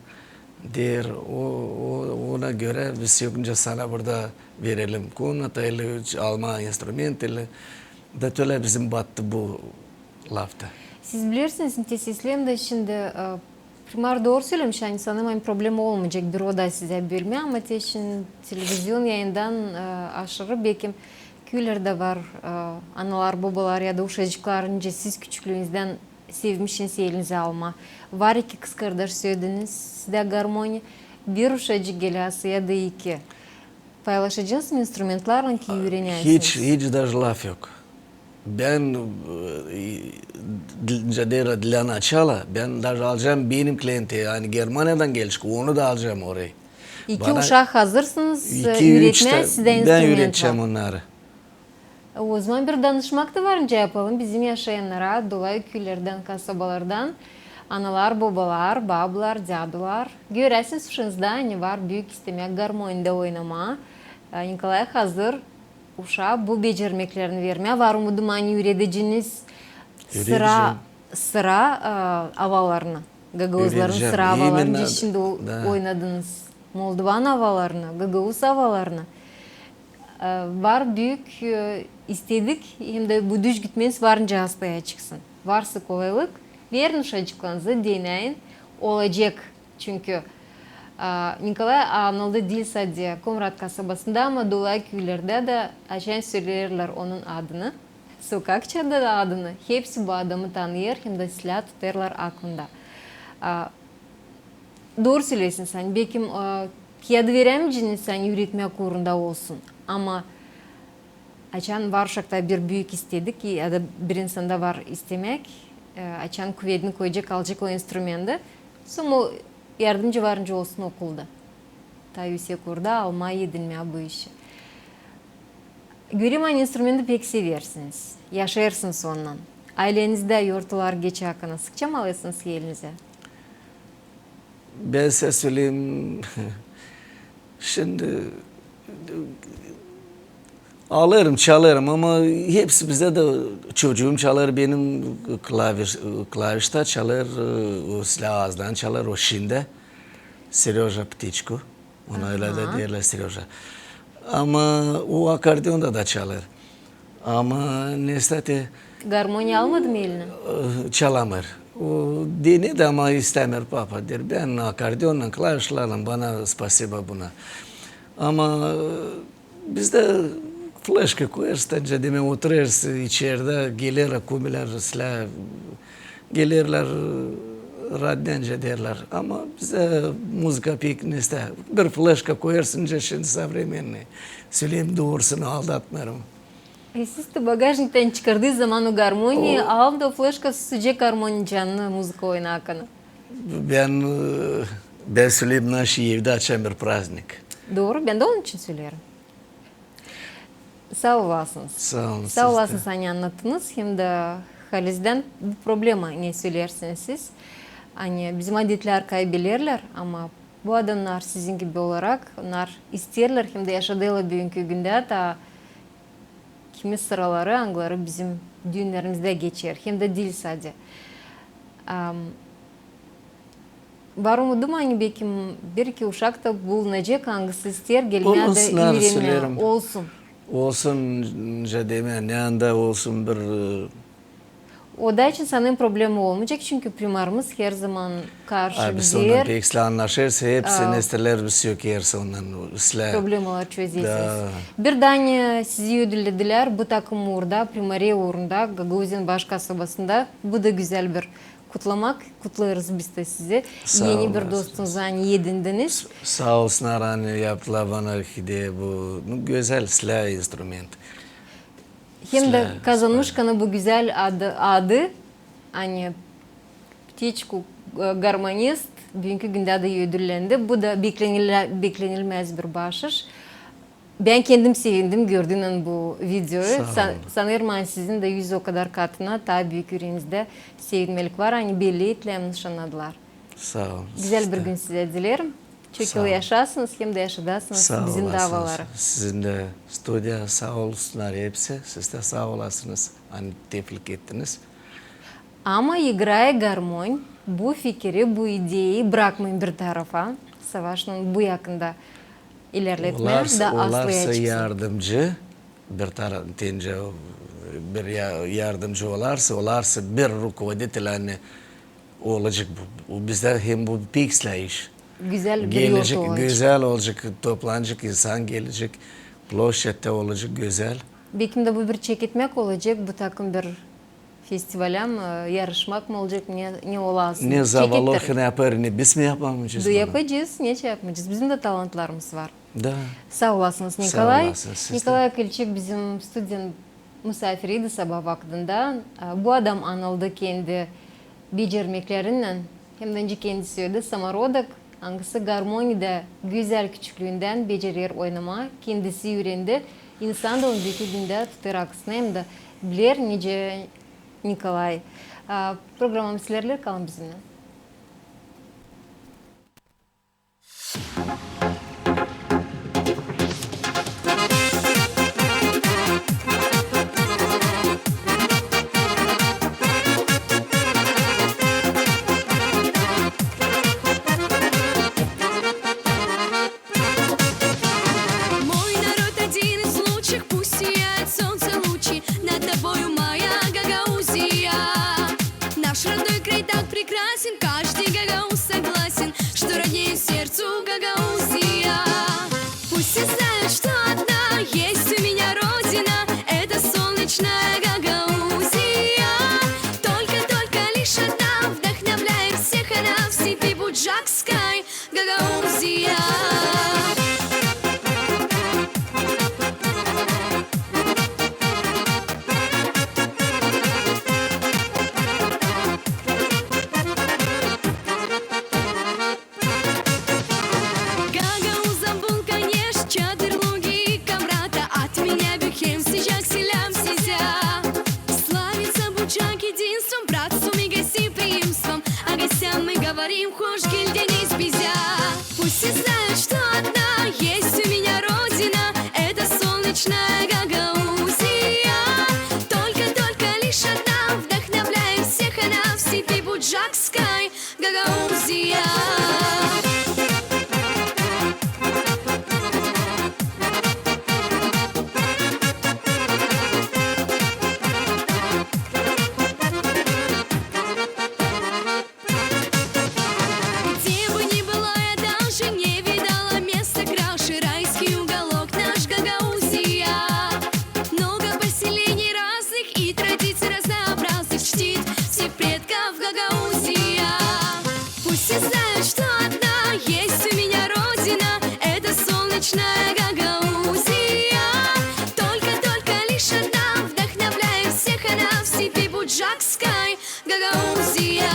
Deer, o, o, ona görä biz sokun sana burada verelim komnata ili almaa instrument ili. Da tölä bizim battı bu lafta. Siz bilersiniz, te seslemdä şindi, e, primar dooru sölemiş, ani sanêrım, problema olmayacek bir oda sizä bölmää, ama te şindi televizion yayından, e, aşırı, bekim, köylerdä var, e, analar, bobalar ya da uşacıklar, nicä siz küçüklüünüzdän sevmişsiniz elinizä almaa. Var iki kızkardaş, sölediniz, sizdä garmoniya, bir uşacık geläsi ya da iki. Paylaşacanız mı instrumentlarlan, ki üürenäsiniz? Hiç, hiç daje laf yok. Bän, e, для, для начала, bän даже alacam benim klienti, ani Germaniyadan gelecek, onu da alacam orayı. İki uşak hazırsınız, e, üretmää sizdä instrument var. Bän üretecäm onnarı. O zaman bir danışmak da var nicä yapalım bizim yaşayannara, dolayı küülerdän, kasabalardan, analar, bobalar, bablar, dädular. Göräsiniz, uşaanızda ani var büük istemäk garmoniyada oynamaa. E, Nikolay hazır uşaa bu becermeklerini vermää. Var umudum, ani üüredeceniz sıra, sıra, e, avalarını. Gagauzların sıra avalarını, şindi oynadınız moldovan avalarını, gagauz avalarını. E, var büük, e, istedik, hem dä bu düzgütmeniz var nicä astaya çıksın. Varsa kolaylık, verin uşacıklarınızı, denäyin, olacek. Çünkü, e, Nikolay anıldı diil sade Komrat kasabasında, ama dolayı küülerdä dä, açan söleerlär onun adını, sokakçada da adını, hepsi bu adamı tanıyêr, hem dä sizdä tutêrlar aklında. E, Dooru söleersiniz, ani bekim, e, kiyadı verämeyeceniz, ani üüretmäk uurunda olsun. Ama açan var uşakta bir büük istedik, ya da bir insanda var istemäk, e, açan kuvedini koyacek, alacek o instrumenti, sora o yardımcı var nicä olsun okulda. Taa üüsek uurda almaa, edinmää bu işi. Görerim, ani instrumenti pek seversiniz. Yaşêêrsınız onunnan. Aylenizdä yortular geçä akana sıkça mı alêrsınız elinizä? Bän sä söleyim, şindi alêrım, çalêrım, ama hepsi bizdä dä, çocuum çalêr benim klaviş, klavişta çalêr, e, o silä aazdan çalêr, o şindä. Seröja Ptiçku. Ona ölä dä deerlär, Seröja. Ama o akkordeonda da çalêr. Ama neysä te... Garmoniya almadı mı elinä? E, çalamêêr. O denedi, ama istämeer, papa, deer, bän akkordeonnan, klavişlarlan, bana spasiba buna. Ama, e, bizdä flaşka koyêrsın, nicä demää, oturêrsın içerdä, gelerlär kumiler, silä, gelerlär, radnä, nicä deerlär. Ama bizdä muzıka pek neysä, bir flaşka koyêrsın, nicä şindi современный. Söleyim doorusunu, aldatmêêrım. E, siz dä bagažniktan çıkardınız zaman o garmoniyayı, aldı o flaşka, susacek garmoniya, canlı muzıka oynaa akana. Bän, e, bän söleyim, naşı evdä açan bir praznik. Dooru, bän dä onun için söleerim. Saa olasınız. Saa olun, saa olasınız, ani annattınız. Hem dä halizdän bu problema, ne söleersiniz siz. Ani bizim adetlär kaybelerlär, ama bu adamnar sizin gibi olarak, onnar isteerlär hem dä yaşadêrlar büünkü gündä, taa kimi sıraları, angıları bizim düünnärimizdä geçer, hem dä diil sade. Am, var umudum, ani bekim bir-iki uşak ta bulunacek, angısı isteer gelmää dä üürenmää. Olsun. Olsun, nicä demää, ne anda olsun bir, e, O da için sanêrım problema olmayacek, çünkü primarımız her zaman karşı geler. Biz ondan pek islää annaşêrız, hepsi nestäler biz sökersä ondan islää. Problemaları çözersiniz. Da. Bir dä, ani sizi ödülledilär bu takım uurda, primariya uurunda, Gagauziyanın baş kasabasında. Bu da gözäl bir kutlamak. Kutlêêrız biz dä sizi. Eni bir dostunuzu, ani edindiniz. Saa olsunnar, ani yaptılar bana hediye bu, nu, gözäl islää instrument. Hem dä kazanmış akana bu gözäl adı, adı, ani Ptiçku, e, garmonist, büünkü gündä dä ödüllendi. Bu da beklenilmä-, beklenilmäz bir başış. Bän kendim sevindim gördüynän bu videoyu. Saa olun. Sa-, sanêrım, ani sizin dä üz okadar katına taa büük üreenizdä sevinmälik var, ani belli etlämniş annadılar. Saa olun. Gözäl bir gün sizä dilerim. Çok yıl yaşasınız, hem dä yaşadasınız bizim davaları. Sizin dä studiya, saa olsunnar hepsi. Siz dä saa olasınız, ani teklif ettiniz. Ama igraya garmon bu fikiri, bu ideyayı brakmayın bir tarafa. Savaşın bu yakında ilerletmää da astaya çıksın. Olarsa yardımcı, bir tara-, te nicä, bir ya-, yardımcı olarsa, olarsa bir rukovoditelä, ani olacek bu, bu bizdä hem bu pek islää iş. Gözäl bir yurt olacek. Gözäl olacek, toplanacek insan, gelecek, ploşçadta olacek gözäl. Bekim dä bu bir çeketmäk olacek, bu takım bir festivalä mi, e, yarışmak mı olacek, ne, ne olasın? Ne Zavalohina yapêr, ne biz mi yapamayacez bunu? Da yapacez, neçin yapmayacez? Bizim dä talantlarımız var. Da. Saa olasınız, Nikolay. Saa olasınız, siz dä. Nikolay Kılçık bizim studiyanın Musaafiriydi sabaa vakıdında. A, bu adam anıldı kendi becermeklerinnän. Hem dä nicä kendisi sööledi, samorodak, angısı garmoniyada gözäl küçüklüündän becerer oynamaa, kendisi üürendi. İnsan da onu büütüldündä tutêr arkasına hem dä biler, nicä Nikolay. A, programamız ilerleer, kalın bizimnän. Мой народ, один из лучших, пусть сияют солнца лучи над тобою, моя Гагаузия. Наш родной край так прекрасен, каждый гагауз согласен, что роднее сердцу Гагаузия. Пусть все знают, что одна есть у меня родина, это солнечная Гагаузия. Только, только лишь одна вдохновляет всех, она в степи буджакской, Гагаузия. Гагаузам бул, конечно, Чадыр, Луги и Камрата. От меня бюхем, Сыжак, Селям, Сизя. Славится Буджак единством, братством и гостеприимством. А гостям мы говорим: хош гелдиниз бизä. Пусть все знают, что одна есть у меня родина, это солнечная Гагаузия. Только, только лишь одна вдохновляет всех, она в степи буджакской, Гагаузия. Где бы ни была, я даже не видала места краше, райский уголок наш Гагаузия. Много поселений разных и традиций разнообразных чтит всех предков Гагаузия. Пусть все знают, что одна есть у меня родина, это солнечная Гагаузия. Только, только лишь одна вдохновляет всех, она в степи буджакской, Гагаузия.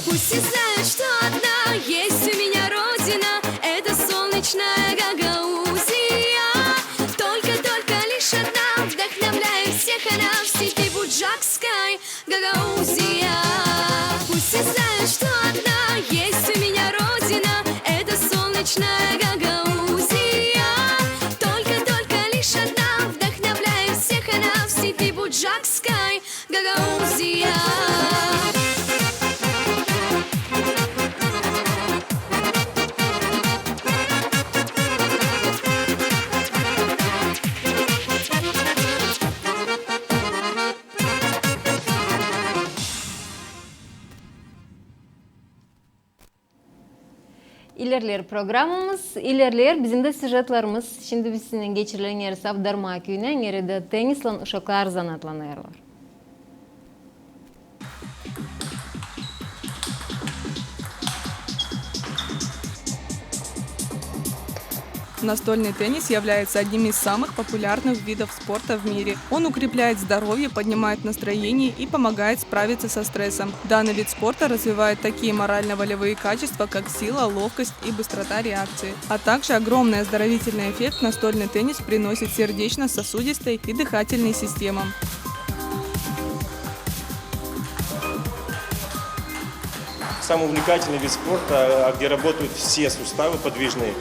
Пусть все знают, что одна есть у меня родина, это солнечная Гагаузия. Только, только лишь одна вдохновляет всех, она в степи буджакской, Гагаузия. Пусть все знают, что одна есть у меня родина, это солнечная Гагаузия. Только, только лишь одна вдохновляет всех, она в степи буджакской, Гагаузия. İlerleer programamız, ilerleer bizim dä süjetlarımız. Şindi biz sizinnän geçirelim Eresavdarmaa küüyünä, neredä tennislän uşaklar zanaatlanêrlar. Настольный теннис является одним из самых популярных видов спорта в мире. Он укрепляет здоровье, поднимает настроение и помогает справиться со стрессом. Данный вид спорта развивает такие морально-волевые качества, как сила, ловкость и быстрота реакции. А также огромный оздоровительный эффект настольный теннис приносит сердечно-сосудистой и дыхательной системам. Самый увлекательный вид спорта, а, где работают все суставы подвижные,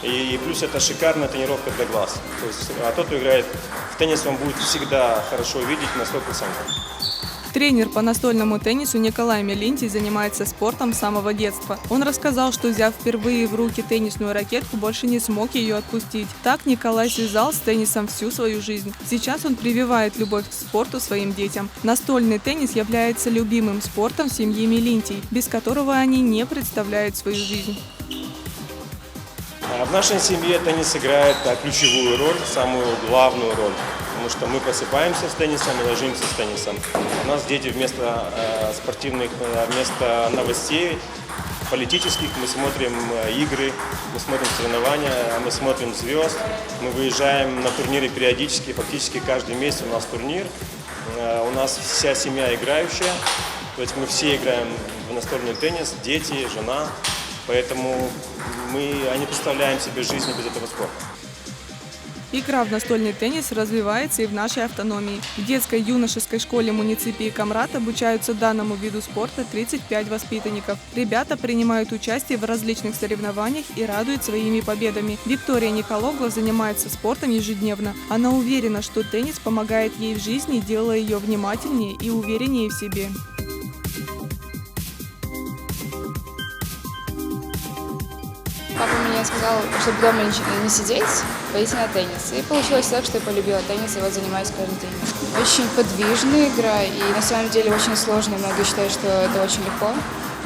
и, и плюс это шикарная тренировка для глаз. То есть, а тот, кто играет в теннис, он будет всегда хорошо видеть на сто процентов. Тренер по настольному теннису Николай Мелинтий занимается спортом с самого детства. Он рассказал, что, взяв впервые в руки теннисную ракетку, больше не смог её отпустить. Так Николай связал с теннисом всю свою жизнь. Сейчас он прививает любовь к спорту своим детям. Настольный теннис является любимым спортом семьи Мелинтий, без которого они не представляют свою жизнь. А в нашей семье теннис играет, а, ключевую роль, самую главную роль. Что мы просыпаемся с теннисом и ложимся с теннисом. У нас дети вместо э, спортивных, э, вместо новостей политических, мы смотрим э, игры, мы смотрим соревнования, мы смотрим звезд, мы выезжаем на турниры периодически, фактически каждый месяц у нас турнир. Э, У нас вся семья играющая, то есть мы все играем в настольный теннис, дети, жена, поэтому мы не представляем себе жизни без этого спорта. Игра в настольный теннис развивается и в нашей автономии. В детской юношеской школе муниципии Камрат обучаются данному виду спорта тридцать пять воспитанников. Ребята принимают участие в различных соревнованиях и радуют своими победами. Виктория Никологло занимается спортом ежедневно. Она уверена, что теннис помогает ей в жизни, делая ее внимательнее и увереннее в себе. Папа мне сказал, чтобы дома не сидеть, пойти на теннис. И получилось так, что я полюбила теннис и вот занимаюсь каждый день. Очень подвижная игра и на самом деле очень сложная. Многие считают, что это очень легко,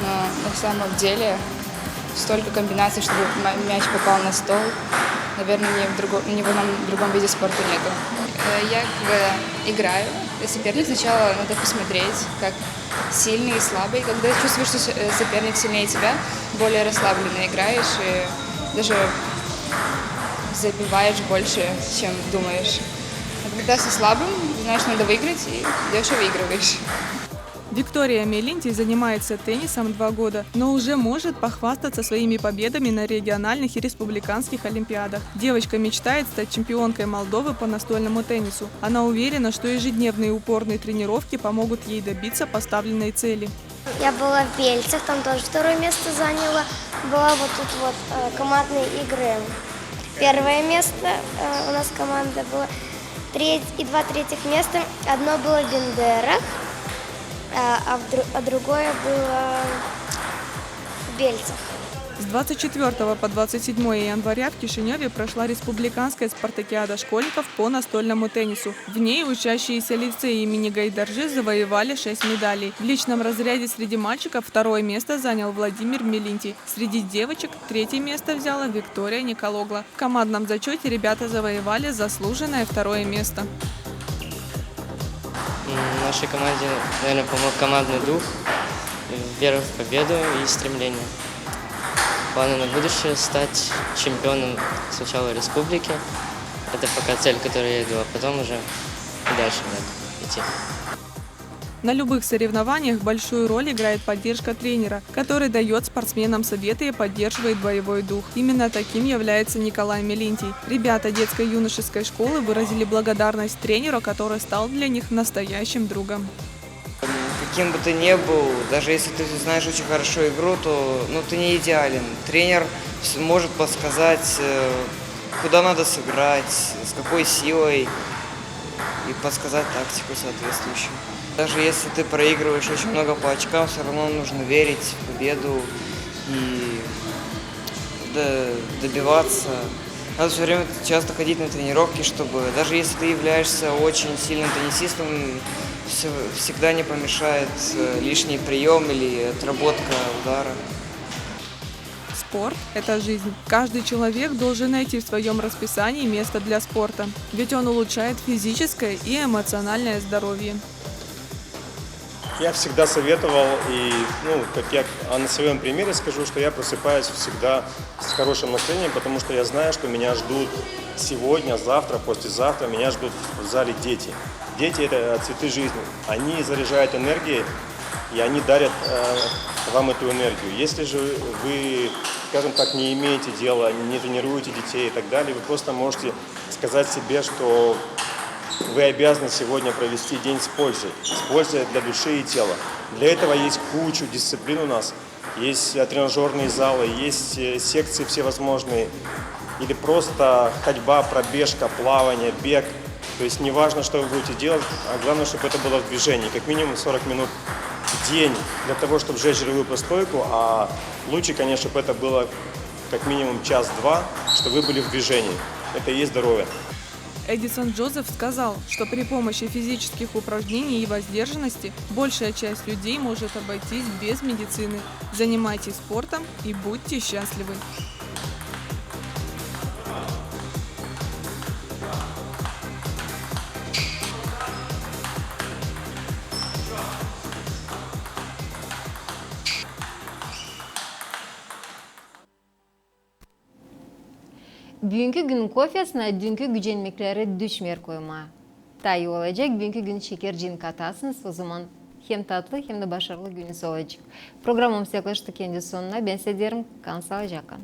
но на самом деле столько комбинаций, чтобы мяч попал на стол, наверное, ни в, другом, ни в одном другом виде спорта нету. Э, Я как бы играю, и соперник сначала надо посмотреть, как сильный и слабый. Когда чувствуешь, что соперник сильнее тебя, более расслабленно играешь и даже забиваешь больше, чем думаешь. А когда со слабым, знаешь, надо выиграть, и дальше выигрываешь. Виктория Мелинти занимается теннисом два года, но уже может похвастаться своими победами на региональных и республиканских олимпиадах. Девочка мечтает стать чемпионкой Молдовы по настольному теннису. Она уверена, что ежедневные упорные тренировки помогут ей добиться поставленной цели. Я была в Бельцах, там тоже второе место заняла. Была вот тут вот э, командные игры. Первое место э, у нас команда была. Треть, и два третьих места. Одно было в Бендерах, а, а, в, а другое было в Бельцах. С двадцать четвёртого по двадцать седьмое января в Кишиневе прошла республиканская спартакиада школьников по настольному теннису. В ней учащиеся лицея имени Гайдарджи завоевали шесть медалей. В личном разряде среди мальчиков второе место занял Владимир Мелинти. Среди девочек третье место взяла Виктория Никологла. В командном зачёте ребята завоевали заслуженное второе место. Нашей команде, наверное, помог командный дух, вера в победу и стремление. Планы на будущее — стать чемпионом сначала республики. Это пока цель, к которой я иду, а потом уже и дальше надо идти. На любых соревнованиях большую роль играет поддержка тренера, который дает спортсменам советы и поддерживает боевой дух. Именно таким является Николай Мелинти. Ребята детской юношеской школы выразили благодарность тренеру, который стал для них настоящим другом. Каким бы ты ни был, даже если ты знаешь очень хорошо игру, то ну, ты не идеален. Тренер может подсказать, э, куда надо сыграть, с какой силой, и подсказать тактику соответствующую. Даже если ты проигрываешь очень много по очкам, всё равно нужно верить в победу и добиваться. Надо всё время часто ходить на тренировки, чтобы, даже если ты являешься очень сильным теннисистом, всегда не помешает лишний приём или отработка удара. Спорт — это жизнь. Каждый человек должен найти в своём расписании место для спорта, ведь он улучшает физическое и эмоциональное здоровье. Я всегда советовал, и, ну, как я а на своём примере скажу, что я просыпаюсь всегда с хорошим настроением, потому что я знаю, что меня ждут сегодня, завтра, послезавтра, меня ждут в зале дети. Дети — это цветы жизни. Они заряжают энергией, и они дарят э, вам эту энергию. Если же вы, скажем так, не имеете дела, не тренируете детей и так далее, вы просто можете сказать себе, что вы обязаны сегодня провести день с пользой, с пользой для души и тела. Для этого есть куча дисциплин у нас. Есть тренажёрные залы, есть секции всевозможные, или просто ходьба, пробежка, плавание, бег. То есть неважно, что вы будете делать, а главное, чтобы это было в движении, как минимум сорок минут в день для того, чтобы сжечь жировую прослойку, а лучше, конечно, чтобы это было как минимум час-два, чтобы вы были в движении. Это и есть здоровье. Эдисон Джозеф сказал, что при помощи физических упражнений и воздержанности большая часть людей может обойтись без медицины. Занимайтесь спортом и будьте счастливы. Büünkü günün kofesinä düünkü gücenmekleri düşmeer koymaa. Taa ii olacek, büünkü gün şekerciin katasınız, ozaman hem tatlı, hem dä başarılı gününüz olacek. Programamız yaklaştı kendi sonuna. Bän sizä deerim, kalın saalıcaklan.